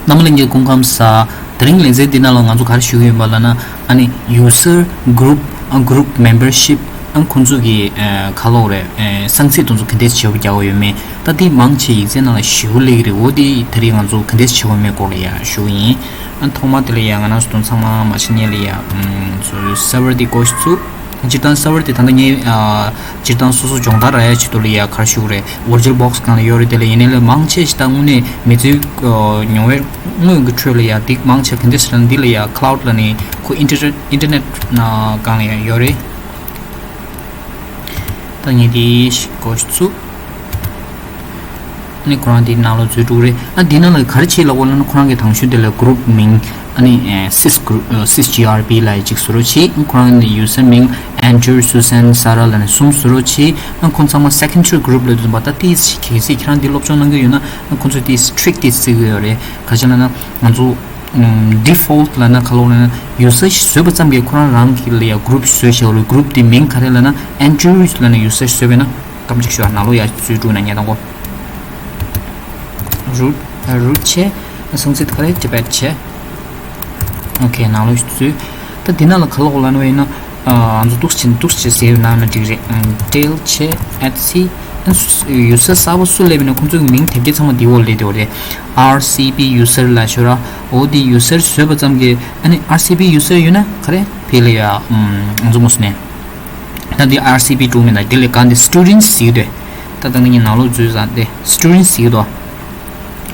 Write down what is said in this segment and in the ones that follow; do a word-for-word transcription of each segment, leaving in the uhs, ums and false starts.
རྣམ་པ་ལྷན་རྒྱས་སྐུ་ཁམས་བཟང་། དེ་རིང་ལེ་ཚན་འདི་ནང་ལ་ང་ཚོ་ག་རེ་ཞུ་གི་ཡོད་པ་ལབ་ན། ཨ་ནི་user group ཨ་group membership ཨ་ཁོང་ཚོ་གི་ཨ་ག་ལབ་དགོས་རེད། ཨ་གསང་ཚིག་དེ་ཚོ་ག་འདྲས་བྱེད་པ་རྒྱག་དགོས་ཡོད་མེད། ད་འདི་མང་ཆེ་ཡིག་ཚད་ནང་ལ་ཞེ་པོ་སླེབས་ཀྱི་རེད། འོ་འདི་དེ་རིང་ང་ཚོ་ག་འདྲས་བྱེད་དགོས་མེད་སྐོར་ལ་ཡ་ཞུ་གི་ཡིན། ཨ་ཐོག་མ་དེ་ལ་ཡ་ང་རང་ཚོ་ཚང་མ་མ་ཤེས་མཁན་ལ་ཡ་ཨམ་ཚོ་server འདི་སྒོ་ཕྱེ་ཚུགས། སྤྱིར་བཏང་server དེ་ད་ལྟ་ངས་ཨ་སྤྱིར་བཏང་སོ་སོ་སྦྱོང་བརྡར་རག་ཡ་ཆེད་དུ་ལ་ཡ་ག་རེ་ཞུ་དགོས་རེད། VirtualBox སྒང་ལ་ཡོད་རེད། དེ་ལ་ཡིན་ནའི་ལས་མང་ཆེ་ཞིག་ད་དངོས་གནས་མི་ཚོའི་ཨ་མྱོང་བའི་དངོས་ཀྱི་ཁྲོད་ལ་ཡ་འདི་མང་ཆེ་ག་འདྲས་ཟེར་ན། འདི་ལ་ཡ་cloud ལབ་ནས་ཁོ་internet internet སྒང་ལ་ཡ་ཡོད་རེད། ད་ངས་འདི་སྒོ་ཕྱེ་ཚུགས། ཨ་ནི་ཁོ་རང་དེའི་ནང་ལོགས་འཛུལ་འགྲོ་གི་རེད། ཨ་དེའི་ནང་ལ་ག་རེ་བྱེད་ལབ་དགོས་ལབ་ན། ཁོ་རང་གི་དང་ཤོས་དེ་ལ་group མིང་ཨ་ནི་sys group sys grp ལབ་ཡ་ཅིག་བཟོ་རོགས་བྱེད། ཁོ་རང་གི་user མིང་Andrew Susan Sarah ལབ་ནས་གསུམ་བཟོ་རོགས་བྱེད། ཨ་ཁོ་ཚང་མ་secondary group ལབ་དུས་ཙམ་པ། ད་དེ་གལ་སྲིད་ཁྱེད་རང་འདི་སློབ་སྦྱོང་གནང་གི་ཡོད་ན། ཨ་ཁོ་ཚོས་དེ་strict དེ་བརྩི་གི་ཡོད་རེད། ག་རེ་ལབ་ན་ང་ཚོ་default ལབ་ན་ག་ལབ་དགོས་ལབ་ན། user ཞིག་བཟོས་པ་ཙམ་གྱིས་ཁོ་རང་རང་གི་ལ་ཡ་group བཟོས་བཞག་རེད། group དེ་མིང་ག་རེ་ལབ་ན་Andrew ལབ་ནས་user ཞིག་བཟོས་པས་ན། སྐམ་ཅིག་ཤོག་ནང་ལོགས་ཡར་འཛུལ་འགྲོ་ན་ཉེ་དང་གོ root root བྱས། གསང་ཚིག་ག་རེ་Tibet བྱས། ཨོ་ཁེ། ནང་ལོགས་འཛུལ། ད་འདི་ནང་ལ་ག་ལབ་དགོས་ལབ་ན་ཡིན་ན། ཨ་ང་ཚོ་འདུག་སེ་འདུག་སེ་ཟེར་ན་ན་འགྲིག་རེད། ཨ་tail བྱས་at c ཨ་user གསར་པ་སུ་སླེབས་ཡིན་ན་ཁོང་ཚོའི་མིང་དེབ་སྐྱེལ་ཚང་མ་འདི་འོག་སླེབས་བསྡད་པ་རེད། R C P user ལབ་ཤོག་ར། འོ་འདི་user བཟོས་པ་ཙམ་གྱིས་ཨ་ནི་R C P user ཡོད་ན་ག་རེ་ཕེ་ལ་ཡ་ང་ཚོ་མོ་སུ་ནས། ད་འདི་R C P འགྲོ་མིན་ན། འདི་ལས་གང་འདི་students ཟེར་གྱི་འདུག་ད་ད་ནི་ངའི་ནང་ལོགས་འཛུལ་ཙང་འདི་students ཟེར་གྱི་འདུག་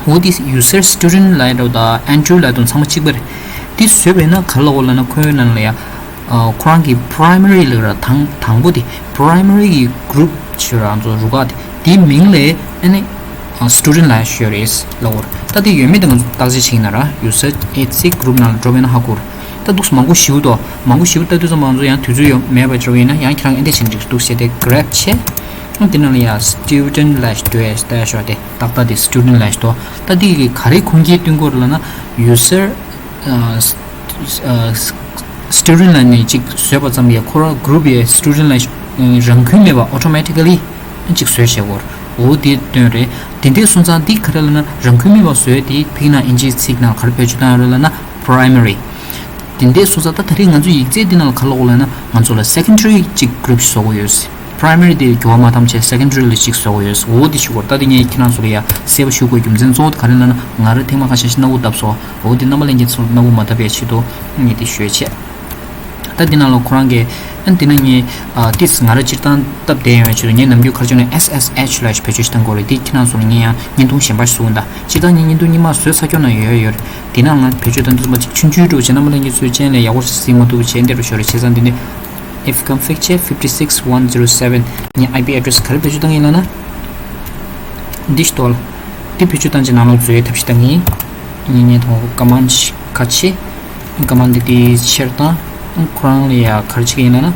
འོ་འདི་user student ལབ་ཡ་འདྲ་བོ་དང་Andrew ལབ་ཡ་དང་ཚང་མ་གཅིག་པ་རེད། འདི་བཟོས་པས་ན་ག་ལབ་དགོས་ལབ་ན། ཁོའི་ནང་ལ་ཡ་ཨ་ཁོ་རང་གི་primary ལབ་ར་དང་དང་པོ་དེ། primary གི་group ཞིག་ར་ང་ཚོ་རུ་ཁག་དེ། དེའི་མིང་ལ་ཨ་ནི་ཨ་student ལབ་ཡ་ཞིག་ཡོད་རེད་ལབ་དགོས་རེད། ད་དེ་ཡོད་མེད་དེ་ང་ཚོ་བརྟག་དཔྱད་བྱེད་ཀྱི་ཡིན་ན་ར། user at c group ནང་ལ་འགྲོ་བས་ན་ཧ་གོ་རེད། ད་འདུག་སེ་མང་པོ་ཞེ་པོ་འདུག་མང་པོ་ཞེ་པོ་ལྟ་དུས་ཙམ་པ་ང་ཚོ་ཡང་དུས་ཚོད་ཡོད་མེད་པ་འདྲ་བོ་ཡིན་ན། ཡང་ཁྱེད་རང་ཨེ་འདྲ་བྱས་ན་འགྲིག་འདུག་བྱས་ཏེ་grep བྱས། ཨ་དེ་ནང་ལ་ཡ་student ལབ་ཡ་ཞིག་འདུག་ཨེ། ལྟ་ཡ་ཤོག་དེ་ཏག་ཏག་དེ་student ལབ་ཡ་ཞིག་འདུག་ད་དེ་གི་ག་རེ་ཁུངས་སྐྱེལ་སྟོན་གྱི་ཡོད་རེད་ལབ་ན། user ཨ་student ལབ་ནས་ཅིག་བཟོས་པ་ཙམ་གྱིས་ཁོ་རང་group ཡ་student ལབ་ཡ་ཞིག་རང་འཁུན་མེད་པ་automatically ཅིག་བཟོས་བྱས་གོ། འོ་དེ་སྟོན་རེད། དེ་འདྲ་སོང་ཙང་འདི་ག་རེ་ལབ་ན། རང་འཁུན་མེད་པ་བཟོས་དེ་ཕིག་ན་ཨིན་ཇིའི་ཚིག་ནང་ག་རེ་བེད་སྤྱོད་བཏང་ཡོད་རེད་ལབ་ན་primary། དེ་འདྲ་སོང་ཙང་ད་ད་རེས་ང་ཚོ་ཡིག་ཚད་འདི་ནང་ལ་ག་ལབ་དགོས་ལབ་ན། ང་ཚོ་ལ་secondary ཅིག་group ཞིག་བཟོ་དགོས་ཡོད། primary དེ་འགྱུར་བ་མ་བཏང་བྱས་secondary ལ་ཅིག་བཟོ་དགོས་ཡོད། འོ་དེ་ཞུ་དགོས། ད་དེ་ངས་ཁྱེད་རང་ཚོ་ལ་ཡ་གསལ་པོ་ཞུ་དགོས་རྒྱུ་མཚན་གཙོ་བོ་དེ་ག་རེ་ལབ་ན། ང་རང་ཐེངས་མ་ཁ་ཤས་ཤིག་སྣ་བུག་བརྡབས་སོང་། འོ་དེ་རྣམ་པ་ལྷན་རྒྱས་ཚོ་སྣ་བུག་མ་བརྡབ་པའི་ཆེད་དུ་ངས་དེ་ཞུས་བྱས། ད་འདི་ནང་ལ་ཁོ་རང་གིས་ཨ་འདི་ན་ངས་ཨ་ཏིས་ང་རང་སྤྱིར་བཏང་སྟབས་བདེ་ཡོང་བའི་ཆེད་དུ་ངས་ནམ་རྒྱུན་ག་རེ་བྱས་ན་S S H ལབ་ཞིག་བེད་སྤྱོད་བཏང་གི་ཡོད་རེད། འདི་ཁྱེད་རང་ཚོ་ལ་ངས་ཡང་བརྙན་ཐུང་གཞན་པ་ཞིག་བཟོ་གི་ཡིན། ད་སྤྱིར་བཏང་ངས་བརྙན་ཐུང་རྙིང་མ་བཟོས་ཚར་ཀྱོག་ན་ཡོད་ཡོད་རེད། འདི་ན་ང་བེད་སྤྱོད་བཏང་དུས་ཙམ་པ་ཅིག་ཆུང་ཆུང་འགྲོ་བྱས། རྣམ་པ་ལྷན་རྒྱས་ཚོས་མཆན་ལ་ཡག་པོ་ཞིག་གཟིགས་མ་ཐུབ་བྱས་འདི་འདྲ་ཤོར་རེད། བྱས་ཙང་འདི་ནས་ifconfig བྱས་fifty six one zero seven ངས་I P address ག་རེ་བེད་སྤྱོད་བཏང་གི་ཡིན་ལབ་ན། འདི་ཞིག་འདུག་ལ། འདི་བེད་སྤྱོད་བཏང་རྗེས་ནང་ལོགས་འཛུལ་ཡའི་ཐབས་ཤེས་བཏང་གི་ཡིན། ངས་ཐོག་command ཞིག་ཁ་ཕྱེ། command འདི་དེའི་ཕྱིར་བཏང་། ཁོ་རང་ལ་ཡ་ག་རེ་བྱེད་ཀྱི་ཡིན་ལབ་ན།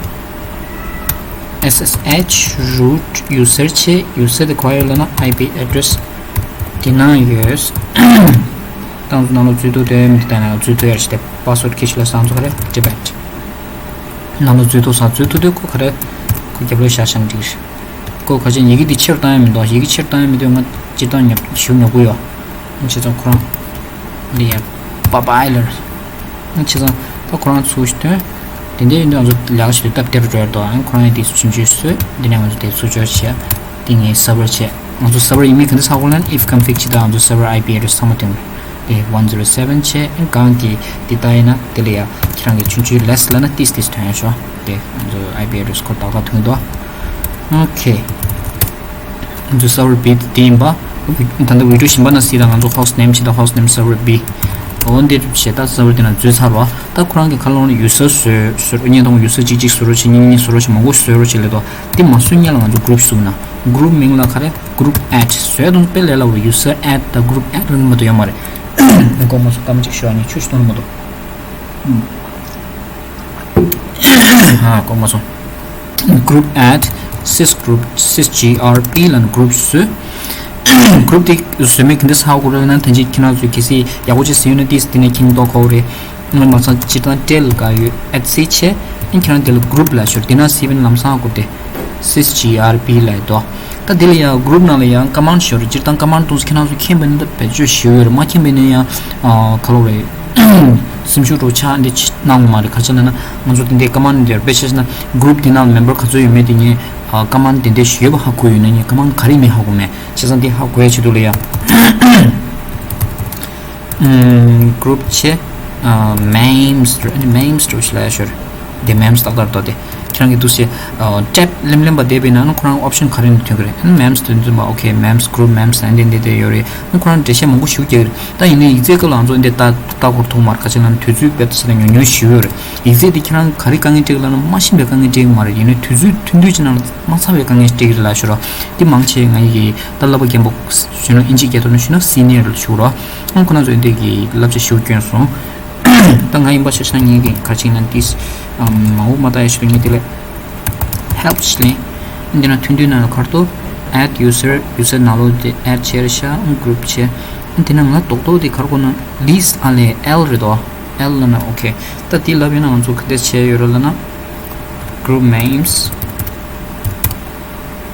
S S H root user བྱས། user དེ་ག་པར་ཡོད་ལབ་ན་I P address འདི་ནང་ཡོད། ཏང་ཚོ་ནང་ལོགས་འཛུལ་ཐུབ་དེ་མི་ལྟ་ན་འཛུལ་ཐུབ་ཡ་ཞིག་དེ་password ཁྱེར་ཤི་ལ་སང་ཚོ་ག་རེ་Tibet ནང་ལོགས་འཛུལ་ཐུབ་སང་འཛུལ་ཐུབ་དེ་ཁོ་ག་རེ་ཁོ་རྒྱབ་ལོགས་བཞག་བཞག་ན་འགྲིག་གི་རེད། ཁོ་ག་ཅན་ཡི་གེ་འདི་ཕྱིར་བཏང་ཡ་མི་འདུག་ཡི་གེ་ཕྱིར་བཏང་ཡ་མི་འདུག་ང་སྤྱིར་བཏང་ཉོ་ཞུ་ཉོ་གི་ཡོད། བྱས་ཙང་ཁོ་རང་འདི་ཡ་bye bye ལར། བྱས་ཙང་ད་ཁོ་རང་ཚུར་ཞིག་ཐོན། དེ་འདྲ་ཡིན་དུས་ང་ཚོ་ལས་ཀ་བྱེད་དུས་སྟབས་བདེ་རུ་འགྲོ་ཡ་འདུག་ཁོ་རང་ཡང་དེ་ཚོ་ཆུང་ཆུང་བཟོས། འདི་ནས་ང་ཚོ་དེ་ཚུར་འབྱོར་བྱས། འདི་ངའི་server བྱས། ང་ཚོ་server ཡིན་མིན་ག་འདྲ་ཚ་དགོས་ལབ་ན། if config བྱེད་དུས་ང་ཚོ་server I P address ཚང་མ་སྟོན། དེ་one zero seven བྱས། གང་གི་འདི་ལྟ་ཡིན་ན་དེ་ལ་ཡ་ཁྱེད་རང་གི་ཆུང་ཆུང་less ལབ་ན་ཏིས་ཏིས་ཐོན་ཡ་ཤོག་དེ་ང་ཚོ་I P address ཁོ་ཏག་ཏག་ཐོན་འདུག་ཨོ་ཁེ། ང་ཚོ་server B དེ་ཡིན་པ། ད་ལྟ་video གཞན་པ་ན་སྲིད་ད་ང་ཚོ་host name བྱེད་ད་host name server B འོ་འདིར་བྱེད་ད་server དེ་ན་འཛུལ་ཚར་བ། ད་ཁོ་རང་གི་ཁ་ལོང་ནས་user བཟོས་བཟོས་རོགས་གཉིས་དང་user གཅིག་གཅིག་བཟོས་རོགས་བྱེད། གཉིས་གཉིས་བཟོས་རོགས་བྱེད། མང་པོ་བཟོས་རོགས་བྱེད་ལས་དོ། དེ་མ་བཟོས་སྔོན་ལ་ང་ཚོ་group བཟོས་ན། group མིང་ལ་ག་རེ་group add བཟོས་དང་དཔེ་ལས་སླ་བོ་རེད། user add དང་group add ལ་མ་གཏོགས་ཡོད་མ་རེད། ཀོ་མ་སོ་ཀ་མ་གཅིག་ཤོ་ཨ་ནི་ཆུ་ཞིག་གཏོང་ལ་མ་གཏོགས། ཧ་གོ་མ་སོང་། group add sys group sys grp ལབ་ནས་group བཟོས། group དེ་བཟོས་མེད་ག་འདྲ་ཧ་གོ་རེད་ན། ད་ཅི་ཁྱེད་རང་ཚོས་གལ་སྲིད་ཡག་པོ་ཅིག་ཟིན་ཡོད་ན་ཏིས་དེ་ནས་ཁྱེད་རྟོགས་གོ་རེད། ང་མ་ཚང་སྤྱིར་བཏང་ཏེལ་ག་ཡོད་ཨེ་ཚི་བྱས། ཨ་ཁྱེད་རང་དེ་ལ་group ལབ་ཤོར་དེ་ན་སི་བན་ལམ་སང་ཧ་གོ་དེ་sys grp ལབ་དོ། ད་དེ་ལ་ཡང་group ནང་ལ་ཡང་command ཞིག་ཡོད་རེད། སྤྱིར་བཏང་command་དུ་ཁྱེད་རང་ཚོ་མཁྱེན་པ་ཡིན་ན་ད་བེད་སྤྱོད་ཞུ་ཡོད་རེད། མ་མཁྱེན་པ་ཡིན་ན་ཡང་ཨ་ག་ལབ་རེད། སེམས་ཤུགས་འགྲོ་ཆག་འདི་ཅི་གནང་མ་རེད། ག་ཅི་ལབ་ན་ང་ཚོ་དེ་འདྲའི་command འདི་ཡོད་རེད། དཔེ་ཆ་བཞག་ན་group འདི་ནང་member་ག་ཚོད་ཡོད་མེད་དེ་ངས་ཨ་command་དེ་འདྲའི་ཞིག་ཡོད་པ་ཧ་གོ་ཡོད་ན་ངས་command་ག་རེ་མིང་ཧ་གོ་མེད། བྱས་ཙང་དེ་ཧ་གོ་ཡ་ཆེད་དུ་ལ་ཡང་ཨུམ། group བྱས། ཨ། memes་རེད། memes་འགྲོ་ཞིག་ལ་ཡ་ཤོར། དེ་memes་ཏག་ཏག་རེད་དོ། དེ་ཁྱེད་རང་གིས་འདུག་སེ་ཨ་tab་ལེམ་ལེམ་པ་བསྡད་པ་ཡིན་ན་ཁོ་རང་option་ག་རེ་ནས་ཐོན་གི་རེད། memes་དེ་འཛིན་པ། okay memes group memes་ཨ་འདི་འདི་དེ་ཡོད་རེད། ཁོ་རང་འགྲེལ་བཤད་མང་པོ་ཞིག་རྒྱག་གི་རེད། ད་ཡིན་ནའི་ཡིག་ཚད་སྐབས་ལ་ང་ཚོ་འདི་ལྟ་ལྟ་སྐོར་ཐུག་མ་རེད། ག་ཅི་ལབ་ན་དུས་ཚོད་དཔེ་ད་ཆ་ལ་ཉུང་ཉུང་ཞིག་ཡོད་རེད། ཡིག་ཚད་དེ་ཁྱེད་རང་ག་རེ་དཀའ་ངལ་འཕྲད་གི་ལབ་ན་མ་ཤེས་པའི་དཀའ་ངལ་འཕྲད་གི་མ་རེད། ཡིན་ནའི་དུས་ཚོད་ཐུང་ཐུང་ཅིག་ནང་ལ་མ་ཚང་བའི་དཀའ་ངལ་འཕྲད་གི་རེད་ལབ་ཤོར་རོགས། དེ་མང་ཆེ་ང་ཡི་གི་ད་བསླབ་པ་རྒན་པོ་ཞུས་ན་ཨིན་ཇི་སྐད་ཐོག་ནས་ཞུས་ན་senior་ལ་ཞུ་རོགས། ཨང་ཁོ་ན་ཚོས་འདི་གི་བསླབ་བྱ་ཞུ་སྐྱོན་སོང་། ད་ང་ཡིན་པ་ཤ་ཤ་ངེད་ཀྱི་ག་ཅིག་ན་ཏིས་མ་འུ་མ་ལྟ་ཡ་ཞུ་ངེད་དེ་ལས་help་ཞིག་ལེན། འདི་ན་ཐུང་ཐུང་ན་ཁར་ཏོ་add user user་ནང་ལོགས་དེ་add་བྱས་རེད་ཤག་ཨང་group་བྱས། ཨང་དེ་ན་ང་རྡོག་རྡོག་དེ་གར་གོ་ན་list་ཨ་ལས་L་རེད་དོ། L་ལ་ན་okay། ད་དེ་ལབ་ཡིན་ན་ང་ཚོ་ག་འདྲས་བྱས་ཡོད་རེད་ལབ་ན་group names།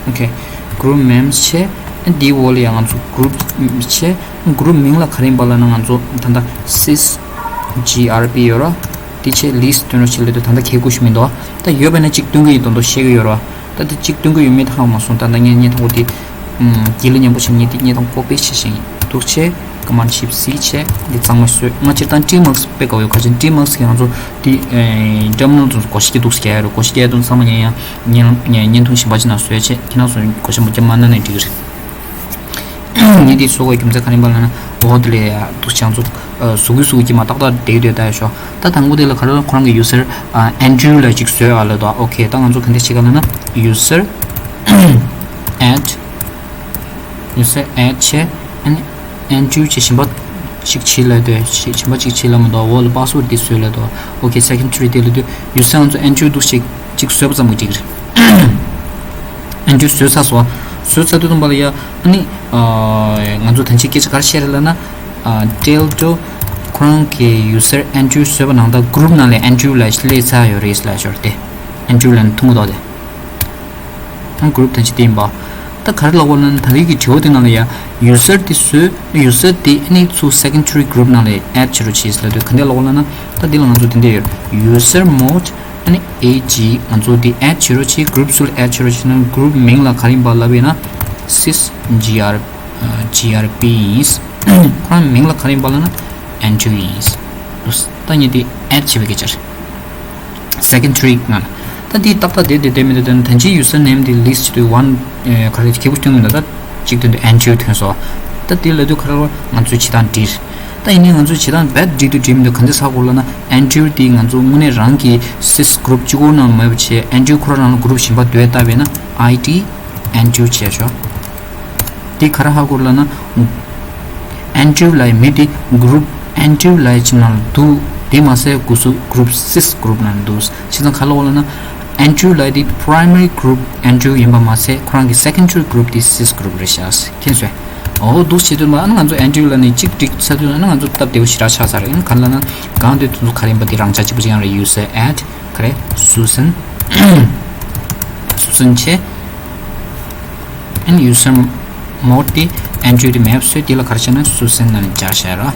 okay group names་བྱས། ཨ་འདིའི་འོག་ལ་ཡང་ང་ཚོ་group་བྱས། group་མིང་ལ་ག་རེ་ཡིན་པ་ལབ་ན་ང་ཚོ་ད་ལྟ་sys grp་ཡོད་ར། དེ་བྱས་list་སྟོན་རོགས་བྱེད་ལབ་དུས་ད་ལྟ་གལ་དགོས་ཤིག་མི་འདུག་ད་ཡོད་པ་ན་གཅིག་སྟོན་གི་ཡིན་མདོག་མདོག་བཤད་གི་ཡོད་ར། ད་དེ་གཅིག་སྟོན་གི་ཡོད་མེད་ད་ཧ་གོ་མ་སོང་། ད་ལྟ་ངས་བརྙན་ཐུང་པོ་དེ་དཀྱིལ་ལ་མཉམ་པོ་བྱས་ནས་དེ་བརྙན་ཐུང་ཀོ་པི་བྱས་ཤིང་འདུག་བྱས། Command Shift C་བྱས་འདི་གཙང་མ་བཟོས། ང་སྤྱིར་བཏང་trimmarks་དཔེ་དགའ་བོ་ཡོད། ག་ཅིག་trimmarks་གི་ང་ཚོ་འདི་terminal་དུ་བགོ་བཤའ་སྐྱེ་འདུག་སྐྱེ་ཡ་རེད། བགོ་བཤའ་སྐྱེ་ཡ་དུ་ཚང་མ་ཉན་ཡ་ཉན་ཉན་ཉན་ཐུང་ཞིམ་པ་ཅིག་ནང་བཟོས་བྱས་ཁྱེད་རང་ཚོ་བགོ་བཤའ་མོ་རྒྱབ་མ་གནང་ནས་འགྲིག་གི་རེད། ངས་འདི་བཟོ་དགོས་རྒྱུ་མཚན་ག་རེ་ཡིན་པ་ལབ་ན་འོ་དེ་ལས་ཡ་འདུག་བྱས་ང་ཚོ་ཟུག་གུ་ཟུག་གུ་ཀྱི་མ་ཏག་ཏག་བསྡད་ཡོད་ད་ཡ་ཤོག་ད་དང་པོ་དེ་ལ་ག་རེ་ཁོ་རང་གི་user Andrew་ལ་ཅིག་བཟོས་ཨ་ལ་དོ། okay ད་ང་ཚོ་ག་འདྲ་བྱེད་ག་ལབ་ན་user add user add་བྱས། ཨ་ནི་Andrew་བྱས་གཞན་པ་གཅིག་བྱེད་ལ་དོ། གཞན་པ་གཅིག་བྱེད་ལ་མི་འདུག་འོག་ལ་password་དེ་བཟོས་ལ་དོ། okay secretary་དེ་ལ་དོ། user་ང་ཚོ་Andrew་འདུག་ཅིག་ཅིག་བཟོས་པ་ཙམ་གྱིས་འགྲིག་རེད། Andrew་བཟོས་ཚར་སོང་། བཟོས་ཚར་དུས་ཙམ་པ་ལ་ཡ་ཨ་ནི་ང་ཚོ་ད་ཅི་སྐད་ཆ་ག་རེ་བཤད་རེད་ལབ་ན། ཨ་ཏེལ་ཏོ་ཁོ་རང་གི་user Andrew་བཟོས་པ་ནང་ད་group་ནང་ལས་Andrew་ལ་སླེབས་ཚར་ཡོད་རེད་ལབ་ཞོར་ཏེ། Andrew་ལ་ཐུང་ངུ་དོག་ཏེ། ཨང་group་ཐམས་ཅད་དེ་ཡིན་པ། ད་ག་རེ་ལབ་དགོས་ལབ་ན་ད་རེས་ཀྱི་དྲི་བ་དེ་ནང་ལ་ཡ་user་དེ་བཟོས། user་དེ་ཨ་ནི་ཚུར་secondary group་ནང་ལ་add་བྱེད་རོགས་བྱེད་ལབ་དུས་ག་འདྲ་ལབ་དགོས་ལབ་ན། ད་འདི་ལ་ང་ཚོ་དེ་འདྲ་ཡོད། user mode་ཨ་ནི་ag་ང་ཚོ་དེ་add་བྱེད་རོགས་བྱེད། group་ཚུར་add་བྱེད་རོགས་བྱེད་ན་group་མིང་ལ་ག་རེ་ཡིན་པ་ལབ་ཡིན་ན་sys gr grp་ཡིན། ཁོ་རང་མིང་ལ་ག་རེ་ཡིན་པ་ལབ་ན་Andrew་ཡིན། ད་ངས་དེ་add་བྱེད་པའི་སྐད་ཆ་རེད། secondary་ནང་ལ། ད་འདི་ཏག་ཏག་བསྡད་བསྡད་བསྡད་མི་འདུག་ད་ད་ཅི་user name་འདི་list་དུ་one་ག་རེ་གི་བུ་སྟོན་གི་འདུག་ད་གཅིག་ཐོན་དུས་Andrew་ཐོན་སོང་། ད་འདི་ལ་དུས་ག་རེ་ང་ཚོའི་བྱེད་སྟངས་འགྲིག་ད་ཡིན་ནའི་ང་ཚོའི་བྱེད་སྟངས་རྦད་འགྲིག་དུ་འགྲིག་མི་འདུག་ག་འདི་ཟ་གོ་ལ་ན་Andrew་འདི་ང་ཚོ་དངོས་གནས་རང་གི་sys group་གཅིག་པོ་ནང་མེད་པ་བྱས། Andrew་ཁོ་རང་རང་ལ་group་གཞན་པ་འདོད་ལྟ་བས་ན་id Andrew་བྱས་ཤོག་འདི་ག་རེ་ཧ་གོ་ལ་ན། Andrew་ལབ་མི་དེ་group Andrew་ལབ་ཅིག་ནང་ལ་འདུག་དེ་མ་ཟད་སྒོས་སུ་group sys group་ནང་འདུག་བྱས་ཙང་ག་ལ་འོ་ལ་ན། Andrew་ལབ་དེ་primary group Andrew་ཡིན་པ་མ་ཟད་ཁོ་རང་གི་secondary group་དེ་sys group་རེད་ཤག་མཁྱེན་སོང་། འོ་འདུག་བྱེད་དུས་མ་ཨ་ནི་ང་ཚོ་Andrew་ལབ་ནས་གཅིག་འགྲིག་ཚར་དུས་ཨ་ནི་ང་ཚོ་སྟབས་བདེ་པོ་ཞེ་དྲག་ཆགས་ཚར་རེད། ཨ་ནི་ག་ལ་ན་གང་དུས་དུས་ཚོད་ག་རེ་ཡིན་པ་དེ་རང་ཆ་གཅིག་པ་ཅིག་ཡང་རེད། user add་ག་རེ་Susan། Susan་བྱས། ཨན་user mode་དེ་Andrew་དེ་མེད་པ་བཟོས། དེ་ལ་ག་རེ་བྱས་ན་Susan་ནང་ནས་སྦྱར་བྱས་ར།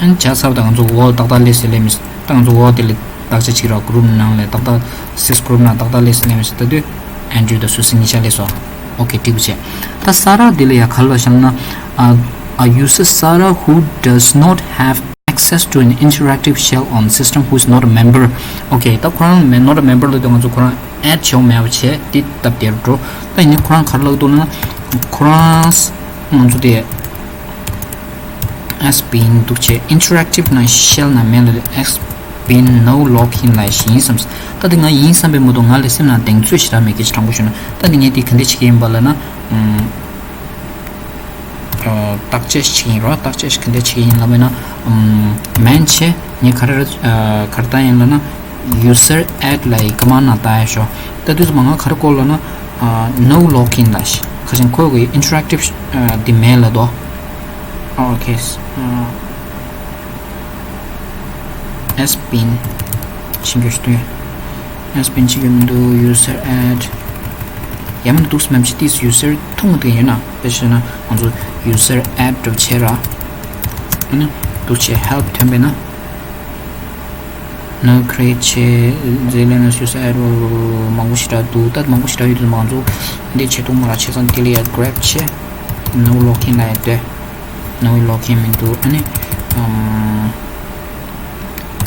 ཨན་སྦྱར་ཚར་བ་དང་ང་ཚོ་འོག་ཏག་ཏག་སླེབས་སེ་སླེབས་མི་སྲིད། ད་ང་ཚོ་འོག་དེ་ལ་བརྟག་དཔྱད་བྱེད་ཀྱི་ར། group་ནང་ལ་ཏག་ཏག་sys group་ནང་ཏག་ཏག་སླེབས་སེ་སླེབས་མི་སྲིད། ད་དུས་Andrew་དང་Susan་གཉིས་ཆ་སླེབས་སོང་། okay་འགྲིག་པ་བྱས། ད་Sarah་དེ་ལ་ཡ་ག་ལ་བཤད་ན། a a user Sarah who does not have access to an interactive shell on system who is not a member. okay ད་ཁོ་རང་མེད། not a member་ལབ་དུས་ང་ཚོ་ཁོ་རང་add་བྱས་མེད་པ་བྱས་དེ་སྟབས་བདེ་རུ་འགྲོ། ད་ཡིན་ནའི་ཁོ་རང་ག་རེ་ལབ་འདུག་ན། ཁོ་རང་ང་ཚོ་དེ་has been་འདུག་བྱས་interactive་ནང་shell་ནང་མེད་ལ་has been no login་ལབ་ཡིན་བསམ། ད་དེ་ང་ཡིན་བསམ་པའི་མ་གཏོགས་ང་ལ་སེམས་ནང་གདེང་ཚོད་ཞེ་དྲག་མེད། སྐད་ཆ་དྲང་པོ་ཞུ་ན། ད་དེ་ངས་དེ་ག་འདྲ་བྱེད་ཀྱི་ཡིན་པ་ལབ་ན། ཨུམ། བརྟག་དཔྱད་ཞིག་ཡིན་རོ། བརྟག་དཔྱད་ཞིག་ག་འདྲ་བྱེད་ཀྱི་ཡིན་ལབ་ན། main་བྱས་ངས་ག་རེ་རེད། ག་རེ་བཏང་ཡིན་ལབ་ན། user add་ལབ་ཡི་command་ནང་བཏང་ཡ་ཤོག་ད་དུས་ཚོད་མ་ང་ག་རེ་བཀོད་ལབ་ན། no login་ལབ་ཤི་ཁ་ཅན་ཁོ་གི་interactive་འདི་མེད་ལབ་དོ། okay has been་ཕྱིན་གྱི་ཞུ་དུས། has been་ཕྱིན་གྱི་མི་འདུག user add། ཡང་མིན་འདུག་སེ་མེམ་ཆེ་ཏིས་user ཐུང་དེ་ཡིན་ན་དཔེ་བཤད་ན་ང་ཚོ་user add འགྲོ་བྱེད་ར། ཨ་ནི་འདུག་བྱེད་help ཐོན་པས་ན། ནོ་create བྱེད་ཛེ་ལེ་ནོ་user add མང་པོ་ཞིག་འདྲ་འདུག་ད་མང་པོ་ཞིག་འདྲ་ཡོད་དུས་ང་ཚོ་འདི་བྱེད་ཐུབ་མ་ར་བྱས་ཙང་འདི་ལ་ཡ་grab བྱེད། no login ལ་ཡ་སྡོད། no login མི་འདུག་ཨ་ནི་ཨམ།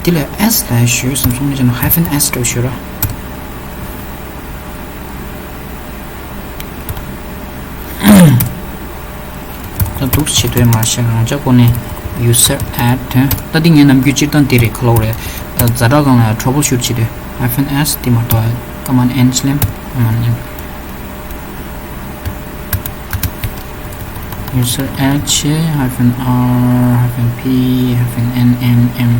འདི་ལ་s ལ་ཡ་ཞུས་སམ་སོང་ནི་ཅན་hyphen s འགྲོ་ཞུ་ར། ད་འདུག་བྱེད་དུས་མ་ཤེས་རང་ཅག་ཁོ་ནས་user add ཐོན། ད་འདི་ངའི་ནམ་རྒྱུན་སྤྱིར་བཏང་འདི་རེད་ཁ་ལོ་རེད། ཛ་དྲག་སྒང་ལ་troubleshoot བྱེད་དུས་hyphen s འདི་མ་གཏོགས་command n ལེམ་command n user add བྱེད་hyphen r hyphen p hyphen n m m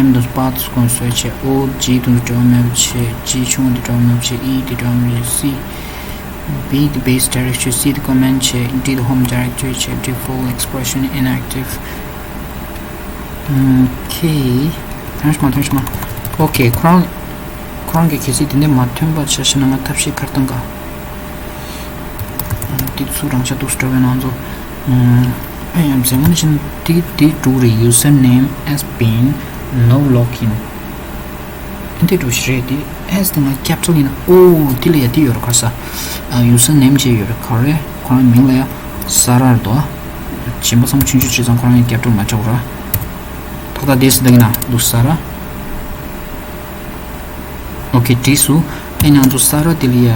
m དུ་path ཀུན་བཟོས་བྱེད། o g དུ་འགྲོ་མེད་བྱེད། g ཆུང་དུ་འགྲོ་མེད་བྱེད། e དུ་འགྲོ་མེད་བྱེད། c B དེ་base directory། C དེ་command བྱས། D དེ་home directory བྱས། Default expression inactive okay ཐང་ཤ་མ་ཐང་ཤ་མ། okay ཁོ་རང་ཁོ་རང་གི་གལ་སྲིད་དེ་འདྲ་མ་ཐོན་པ་ཆ་ཤེ་ན་ང་ཐབས་ཤེས་གར་བཏང་ག་དེ་ཚུ་རང་ཆ་འདུག་སེ་འགྲོ་བའི་ནང་དུ་ཨ་ཡ་མཚན་ང་ནི་ཆེན་དེ་དེ་འགྲུག་རེད། Username has been no login འདི་འགྲོ་ཞིག་རེད། དེ་S དེ་ང་capital ཡིན་ན། ཨོ་དེ་ལ་ཡ་དེ་ཡོད་རེད། ག་ས་ཨ་user name བྱས་ཡོད་རེད། ག་རེ་ཁོ་རང་མིང་ལ་ཡ་ས་ར་རེད་དོ། གཞན་པ་ཚང་མ་ཆུང་ཆུང་བྱས་ཙང་ཁོ་རང་ཡ་capital མ་ཆགས་ར། ཐོག་མཐའ་དེ་སུ་ད་ཡིན་ན་འདུག་ས་ར། ཨོ་ཁེ་བྲིས་སུ། ཨེ་ང་ཚོ་ས་ར་དེ་ལ་ཡ་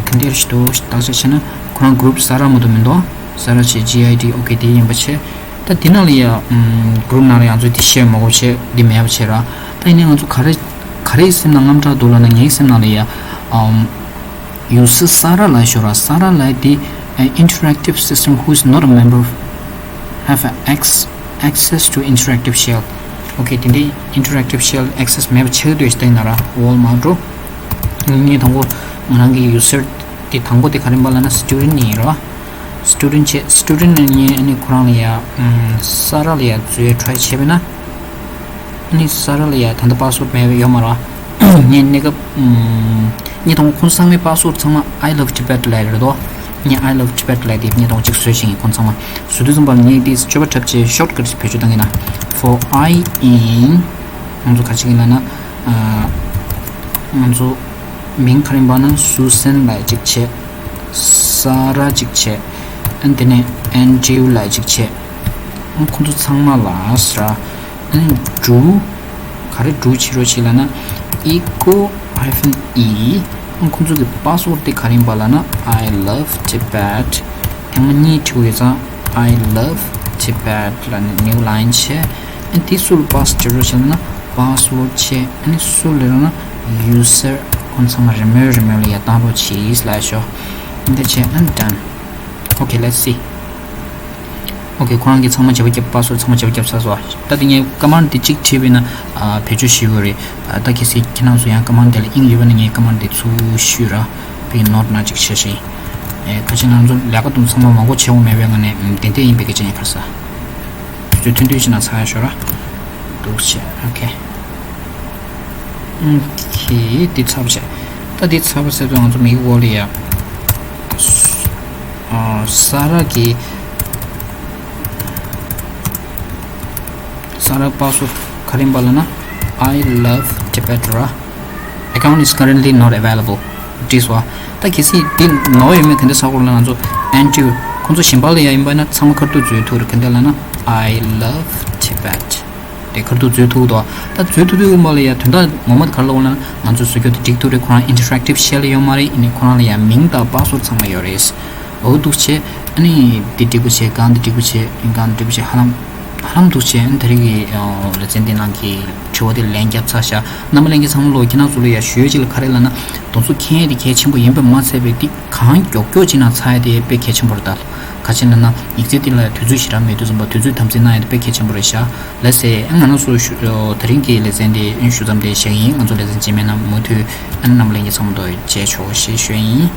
ག་འདྲ་ཞིག་འདུག་བརྟག་དཔྱད་བྱས་ན་ཁོ་རང་group ས་ར་མ་གཏོགས་མི་འདུག་ས་ར་བྱས་G I D okay དེ་ཡིན་པ་བྱས། ད་དེ་ནང་ལ་ཡ་group ནང་ལ་ཡང་ཚོ་དེ་share མ་དགོས་བྱས་འདི་མེད་པ་བྱས་ར། ད་ཡིན་ནའི་ང་ཚོ་ག་རེ་ག་རེ་སེམས་ནང་དངངས་སྐྲག་འདུག་ལབ་ན་ངའི་སེམས་ནང་ལ་ཡ་ཨམ། User ས་ར་ལ་ཤོར་ར། ས་ར་ལ་དེ་interactive system who is not a member have a ex access to interactive shell okay དེ་འདྲའི་interactive shell access མེད་པ་ཆགས་འདུག་ཞེས་བསྟན་ན་ར་wall མ་འགྲོ། ངས་དང་པོ་ང་རང་གི་user དེ་དང་པོ་དེ་ག་རེ་ཡིན་པ་ལབ་ན་student ཡིན་ར། student བྱས་student ནས་ངས་ཨ་ནི་ཁོ་རང་ལ་ཡ་ས་ར་ལ་ཡ་འཛུལ་try བྱས་པས་ན་ཨ་ནི་ས་ར་ལ་ཡ་ད་ལྟ་password མེད་པ་ཡོད་མ་ར། ངས་གནས་སྐབས་ངས་དང་པོ་ཁོང་ཚང་མའི་password ཚང་མ་I love Tibet ལ་རེད་དོ། ངས་I love Tibet ལ་དེ་ངས་དང་པོ་གཅིག་བཟོས་ཤིང་ཁོང་ཚང་མ་བཟོས་དུས་ཙམ་པ་ངས་དེ་སྤྱོད་པ་འཁྲབ་བྱས་shortcut བེད་སྤྱོད་བཏང་གི་ན། for I in ང་ཚོ་ག་ཅིག་ཡིན་ལབ་ན་ང་ཚོ་མིང་ག་རེ་ཡིན་པ་ན་Susan ལ་གཅིག་བྱས། ས་ར་གཅིག་བྱས། ཨན་དེ་ནས་Andrew ལ་གཅིག་བྱས། ཨན་ཁོང་ཚོ་ཚང་མ་ལ་ས་ར། ཨན་འབྲུ། ག་རེ་འབྲུ་བྱེད་རོགས་བྱེད་ལབ་ན། echo hyphen e ཨན་ཁོང་ཚོ་གི་password དེ་ག་རེ་ཡིན་པ་ལབ་ན། I love Tibet དེ་མ་གཉིས་བྲིས་ཡོད་ཙང་། I love Tibet ལབ་ནས་new line བྱས། ཨན་དེ་སུ་ལ་pass བྱེད་རོགས་བྱེད་ལབ་ན། password བྱས། ཨན་སུ་ལ་རོགས་ན་user ཁོང་ཚང་མ་རེ་མོས་རེ་མོས་ལ་ཡ་བཏང་རོགས་བྱེད་ལབ་ཤོག་འདི་བྱས་ཨན་done okay let's see okay ཁོ་རང་གིས་ཚང་མ་བྱེད་པ་བརྒྱབ། password ཚང་མ་བྱེད་པ་བརྒྱབ་ཚར་སོང་། ད་དེ་ངས་command དེ་གཅིག་བྲིས་པས་ན་བེད་སྤྱོད་ཞུ་དགོས་རེད། ད་གལ་སྲིད་ཁྱེད་རང་ཚོ་ཡང་command དེ་ལ་དབྱིངས་ཡོད་པ་ན་ངས་command དེ་ཚུར་ཞུས་ར། བི་note ན་གཅིག་བྱས་ཤིང་། ཁ་ཆེ་ང་ཚོ་ལས་ཀ་དུ་ཚང་མ་མང་པོ་བྱེད་དགོས་མེད་པའི་ངང་ནས་དེ་འདྲས་ཡིན་པའི་སྐད་ཆ་ཡིན་ཁར་ས། དུས་ཚོད་ཐུང་ཐུང་ཞིག་ན་ཚར་ཡ་ཤོག་ར། འདུག་བྱས་okay okay འདི་ཚར་བ་བྱས། ད་འདི་ཚར་བ་ཟེར་དུས་ང་ཚོ་མིག་འོག་ལ་ཡ། ས་ར་གི་ས་ར་password ག་རེ་ཡིན་པ་ལབ་ན། I love Tibet ར། Account is currently not available བྲིས་སོ། ད་གལ་སྲིད་འདི་ནོར་ཡོད་མེད་ག་འདྲ་ཚར་དགོས་ལབ་ན་ང་ཚོ་Andrew ཁོང་ཚོ་གཞན་པ་ལ་ཡ་ཡིན་པ་ན་ཚང་མ་ཁ་ཐུག་འཛུལ་ཐུབ་རེད། ག་འདྲ་ལབ་ན། I love Tibet དེ་ཁ་ཐུག་འཛུལ་ཐུབ་དོ། ད་འཛུལ་ཐུབ་དུས་མ་ལ་ཡ་དོན་དག་ངོ་མ་དེ་ག་རེ་ལབ་ན་ང་ཚོ་བཟོ་རྒྱུ་དེ་འགྲིག་ཐུབ་རེད། ཁོ་རང་interactive shell ཡོད་མ་རེད། ཡིན་ནའི་ཁོ་རང་ལ་ཡ་མིང་དང་password ཚང་མ་ཡོད་རེད། འོ་འདུག་བྱས་ཨ་ནི་འདི་འགྲིག་པོ་བྱས་གང་འདི་འགྲིག་པོ་བྱས་གང་འདི་འགྲིག་པོ་བྱས་ཧ་ལམ་ཧ་ལམ་འདུག་བྱས་ཨ་ནི་ད་རེས་ཀྱི་ལེ་ཚན་འདི་ནང་གི་དྲི་བ་དེ་ལན་བརྒྱབ་ཚར་ཤག་རྣམ་པ་ལྷན་རྒྱས་ཚང་མ་ལོ་ཁྱེད་རང་ཚོ་ལ་ཡ་ཞུ་ཡ་ཅིག་ལ་ག་རེ་ལབ་ན་དེ་ཚོ་མཁྱེན་ཡ་དེ་གལ་ཆེན་པོ་ཡིན་པ་མ་ཚད་པའི་འདི་གང་མགྱོགས་མགྱོགས་ཅིག་ན་ཚར་ཡ་དེ་དཔེ་གལ་ཆེན་པོ་རེད་ད། ག་ཅི་ལབ་ན་ཡིག་ཚད་འདི་ལ་དུས་ཚོད་ཞེ་དྲག་མེད་དུས་ཙམ་པ་དུས་ཚོད་དམ་འཛིན་གནང་ཡ་དེ་དཔེ་གལ་ཆེན་པོ་རེད་ཤག་ལགས་སེ། ཨ་ང་རང་ཚོ་ཞུ་ཨོ་ད་རིང་གི་ལེ་ཚན་འདི་ཨ་ཞུ་མཚམས་འདིར་བཞག་གི་ཡིན། ང་ཚོ་ལེ་ཚན་རྗེས་མའི་ནང་མུ་མཐུད་ཨ་རྣམ་པ་ལྷན་རྒྱས་ཚང་མ་དང་མཇལ་ཆོག་ཞེས་ཞུ་ཡ་ཡིན།